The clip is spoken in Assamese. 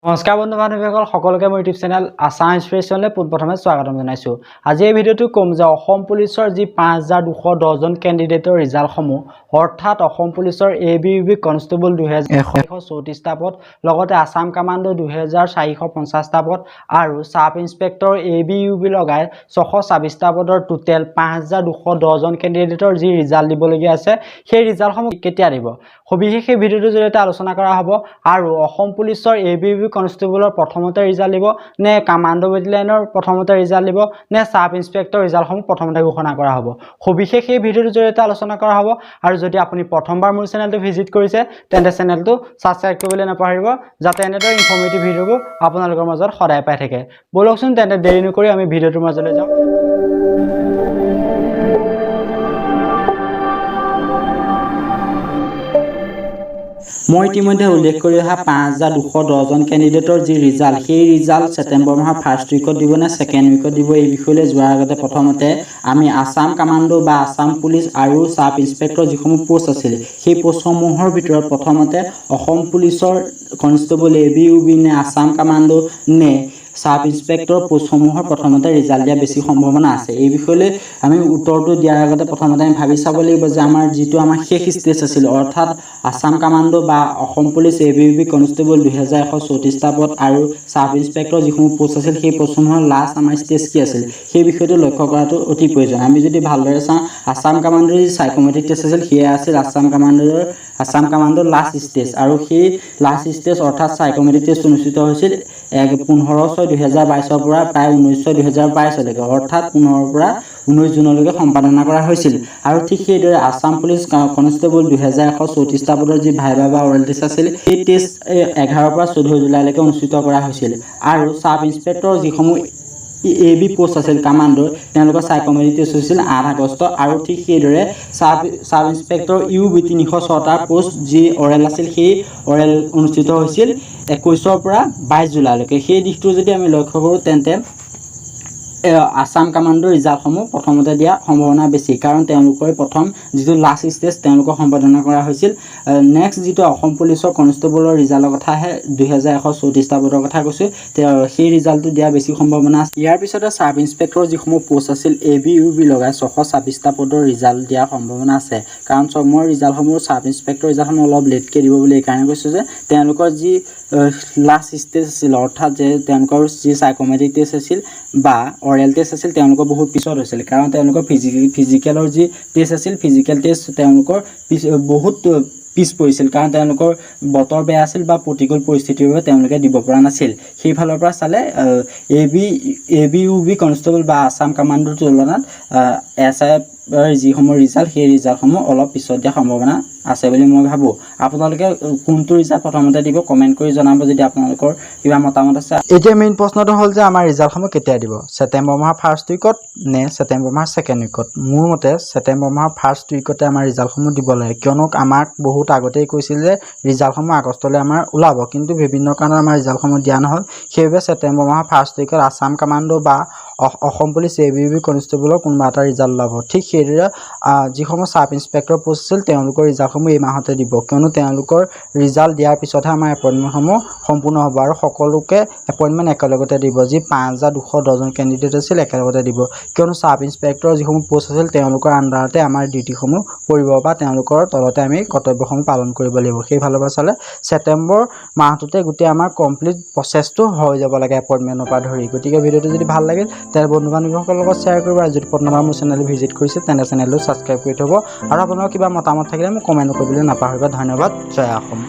নমস্কাৰ বন্ধু বান্ধৱীসকল, সকলোকে মোৰ ইউটিউব চেনেল আছাম ইনস্পিৰেশ্যনলৈ পোনপ্ৰথমে স্বাগতম জনাইছোঁ। আজি এই ভিডিঅ'টো ক'ম যে অসম পুলিচৰ যি 5210জন কেণ্ডিডেটৰ ৰিজাল্টসমূহ, অৰ্থাৎ অসম পুলিচৰ A B U B constable 2134টা পদ, লগতে আছাম কামাণ্ডো 2450টা পদ আৰু sub inspector A B U B লগাই 626টা পদৰ টোটেল 5210জন কেণ্ডিডেটৰ যি ৰিজাল্ট দিবলগীয়া আছে, সেই ৰিজাল্টসমূহ কেতিয়া দিব, সবিশেষ সেই ভিডিঅ'টোৰ জৰিয়তে আলোচনা কৰা হ'ব। আৰু অসম পুলিচৰ এ বি ইউ বি কনষ্টেবলৰ প্ৰথমতে ৰিজাল্ট দিব নে কামাণ্ডো বেটেলিয়নৰ প্ৰথমতে ৰিজাল্ট দিব নে ছাব ইনস্পেক্টৰ ৰিজাল্টসমূহ প্ৰথমতে ঘোষণা কৰা হ'ব, সবিশেষ সেই ভিডিঅ'টোৰ জৰিয়তে আলোচনা কৰা হ'ব। আৰু যদি আপুনি প্ৰথমবাৰ মোৰ চেনেলটো ভিজিট কৰিছে, তেন্তে চেনেলটো ছাবস্ক্ৰাইব কৰিবলৈ নাপাহৰিব, যাতে এনেদৰে ইনফৰ্মেটিভ ভিডিঅ'বোৰ আপোনালোকৰ মাজত সদায় পাই থাকে। ব'লকচোন তেন্তে, দেৰি নকৰি আমি ভিডিঅ'টোৰ মাজলৈ যাওঁ। মই ইতিমধ্যে উল্লেখ কৰি অহা 5210জন কেণ্ডিডেটৰ যি ৰিজাল্ট, সেই ৰিজাল্ট ছেপ্টেম্বৰ মাহৰ ফাৰ্ষ্ট উইকত দিব নে ছেকেণ্ড উইকত দিব, এই বিষয়লৈ যোৱাৰ আগতে প্ৰথমতে আমি আছাম কামাণ্ডো বা আছাম পুলিচ আৰু ছাব ইনস্পেক্টৰ যিসমূহ পোষ্ট আছিল, সেই পোষ্টসমূহৰ ভিতৰত প্ৰথমতে অসম পুলিচৰ constable A B U B নে আছাম কামাণ্ডো নে ছাব ইনস্পেক্টৰ পোষ্টসমূহৰ প্ৰথমতে ৰিজাল্ট দিয়া বেছি সম্ভাৱনা আছে, এই বিষয়লৈ আমি উত্তৰটো দিয়াৰ আগতে প্ৰথমতে আমি ভাবি চাব লাগিব যে আমাৰ যিটো আমাৰ শেষ ষ্টেজ আছিল, অৰ্থাৎ আছাম কামাণ্ডো বা Assam police A B U B constable 2134টা পদ আৰু ছাব ইনস্পেক্টৰ যিসমূহ পোষ্ট আছিল, সেই পোষ্টসমূহৰ লাষ্ট আমাৰ ষ্টেজ কি আছিল, সেই বিষয়টো লক্ষ্য কৰাটো অতি প্ৰয়োজন। আমি যদি ভালদৰে চাওঁ, আছাম কামাণ্ডোৰ যি চাইক'মেট্ৰিক টেষ্ট আছিল, সেয়া আছিল আছাম কামাণ্ডোৰ লাষ্ট ষ্টেজ। আৰু সেই লাষ্ট ষ্টেজ অৰ্থাৎ চাইক'মেট্ৰিক টেষ্ট অনুষ্ঠিত হৈছিল 15/6/2022ৰ পৰা প্ৰায় 19/6/2022লৈকে, অৰ্থাৎ 15ৰ পৰা 19 জুনলৈকে সম্পাদনা কৰা হৈছিল। আৰু ঠিক সেইদৰে আছাম পুলিচ কনষ্টেবল 2134টা পদৰ যি ভাইভা বা অৰেল টেষ্ট আছিল, সেই টেষ্ট 11ৰ পৰা 14 জুলাইলৈকে অনুষ্ঠিত কৰা হৈছিল। আৰু ছাব ইনস্পেক্টৰ যিসমূহ এ বি পোষ্ট আছিল কামাণ্ডোৰ, তেওঁলোকৰ চাইক'মেট্ৰিক টেষ্ট হৈছিল 8 আগষ্ট। আৰু ঠিক সেইদৰে sub sub inspector U B 306টা post যি অৰেল আছিল, সেই অৰেল অনুষ্ঠিত হৈছিল 21ৰ পৰা 22 জুলাইলৈকে। সেই দিশটো যদি আমি লক্ষ্য কৰোঁ, তেন্তে আছাম কামাণ্ডোৰ ৰিজাল্টসমূহ প্ৰথমতে দিয়াৰ সম্ভাৱনা বেছি, কাৰণ তেওঁলোকৰ প্ৰথম যিটো লাষ্ট ষ্টেজ তেওঁলোকৰ সম্পাদনা কৰা হৈছিল। নেক্সট যিটো অসম পুলিচৰ কনষ্টেবলৰ ৰিজাল্টৰ কথা আহে, 2134টা পদৰ কথা কৈছোঁ, তেওঁ সেই ৰিজাল্টটো দিয়া বেছি সম্ভাৱনা আছে। ইয়াৰ পিছতে ছাব ইনস্পেক্টৰৰ যিসমূহ পোষ্ট আছিল, এ বি ইউ বি লগাই 626টা পদৰ ৰিজাল্ট দিয়াৰ সম্ভাৱনা আছে। কাৰণ চাওক, মই ৰিজাল্টসমূহ, ছাব ইনস্পেক্টৰ ৰিজাল্টসমূহ অলপ লেটকৈ দিব বুলি এইকাৰণে কৈছোঁ যে তেওঁলোকৰ যি লাষ্ট ষ্টেজ আছিল, অৰ্থাৎ যে তেওঁলোকৰ যি চাইক'মেট্ৰিক টেষ্ট আছিল বা অৰেল টেষ্ট আছিল, তেওঁলোকৰ বহুত পিছত হৈছিল। কাৰণ তেওঁলোকৰ ফিজিকেলৰ যি টেষ্ট আছিল, ফিজিকেল টেষ্ট তেওঁলোকৰ বহুত পিছ পৰিছিল, কাৰণ তেওঁলোকৰ বতৰ বেয়া আছিল বা প্ৰতিকূল পৰিস্থিতিৰ বাবে তেওঁলোকে দিব পৰা নাছিল। সেইফালৰ পৰা চালে A B U B constable বা আছাম কামাণ্ডোৰ তুলনাত এছ I যিসমূহ ৰিজাল্ট, সেই ৰিজাল্টসমূহ অলপ পিছত দিয়াৰ সম্ভাৱনা আছে বুলি মই ভাবোঁ। আপোনালোকে কোনটো ৰিজাল্ট প্ৰথমতে দিব, কমেণ্ট কৰি জনাব যদি আপোনালোকৰ কিবা মতামত আছে। এতিয়া মেইন প্ৰশ্নটো হ'ল যে আমাৰ ৰিজাল্টসমূহ কেতিয়া দিব, ছেপ্টেম্বৰ মাহৰ ফাৰ্ষ্ট উইকত নে ছেপ্টেম্বৰ মাহৰ ছেকেণ্ড উইকত? মোৰ মতে ছেপ্টেম্বৰ মাহৰ ফাৰ্ষ্ট উইকতে আমাৰ ৰিজাল্টসমূহ দিব লাগে, কিয়নো আমাক বহুত আগতেই কৈছিল যে ৰিজাল্টসমূহ আগষ্টলৈ আমাৰ ওলাব, কিন্তু বিভিন্ন কাৰণত আমাৰ ৰিজাল্টসমূহ দিয়া নহ'ল। সেইবাবে ছেপ্টেম্বৰ মাহৰ ফাৰ্ষ্ট উইকত আছাম কামাণ্ডো বা Assam police A B U B কনষ্টেবলৰ কোনোবা এটা ৰিজাল্ট ওলাব। ঠিক সেইদৰে যিসমূহ ছাব ইনস্পেক্টৰ পোষ্ট আছিল, তেওঁলোকৰ ৰিজাল্টসমূহ এই মাহতে দিব, কিয়নো তেওঁলোকৰ ৰিজাল্ট দিয়াৰ পিছতহে আমাৰ এপইণ্টমেণ্টসমূহ সম্পূৰ্ণ হ'ব। আৰু সকলোকে এপইণ্টমেণ্ট একেলগতে দিব, যি 5210জন কেণ্ডিডেট আছিল একেলগতে দিব, কিয়নো ছাব ইনস্পেক্টৰৰ যিসমূহ পোষ্ট আছিল, তেওঁলোকৰ আণ্ডাৰতে আমাৰ ডিউটিসমূহ পৰিব বা তেওঁলোকৰ তলতে আমি কৰ্তব্যসমূহ পালন কৰিব লাগিব। সেইফালৰ পৰা চালে ছেপ্টেম্বৰ মাহটোতে গোটেই আমাৰ কমপ্লিট প্ৰচেছটো হৈ যাব লাগে এপইণ্টমেণ্টৰ পৰা ধৰি। গতিকে ভিডিঅ'টো যদি ভাল লাগিল, তেন্তে বন্ধু বান্ধৱীসকলৰ লগত শ্বেয়াৰ কৰিব। আৰু যদি প্ৰথমবাৰ মোৰ চেনেলটো ভিজিট কৰিছে, তেন্তে চেনেলটো ছাবস্ক্ৰাইব কৰি থ'ব। আৰু আপোনালোকৰ কিবা মতামত থাকিলে মোক কমেণ্ট কৰিবলৈ নাপাহৰিব। ধন্যবাদ। জয় অসম।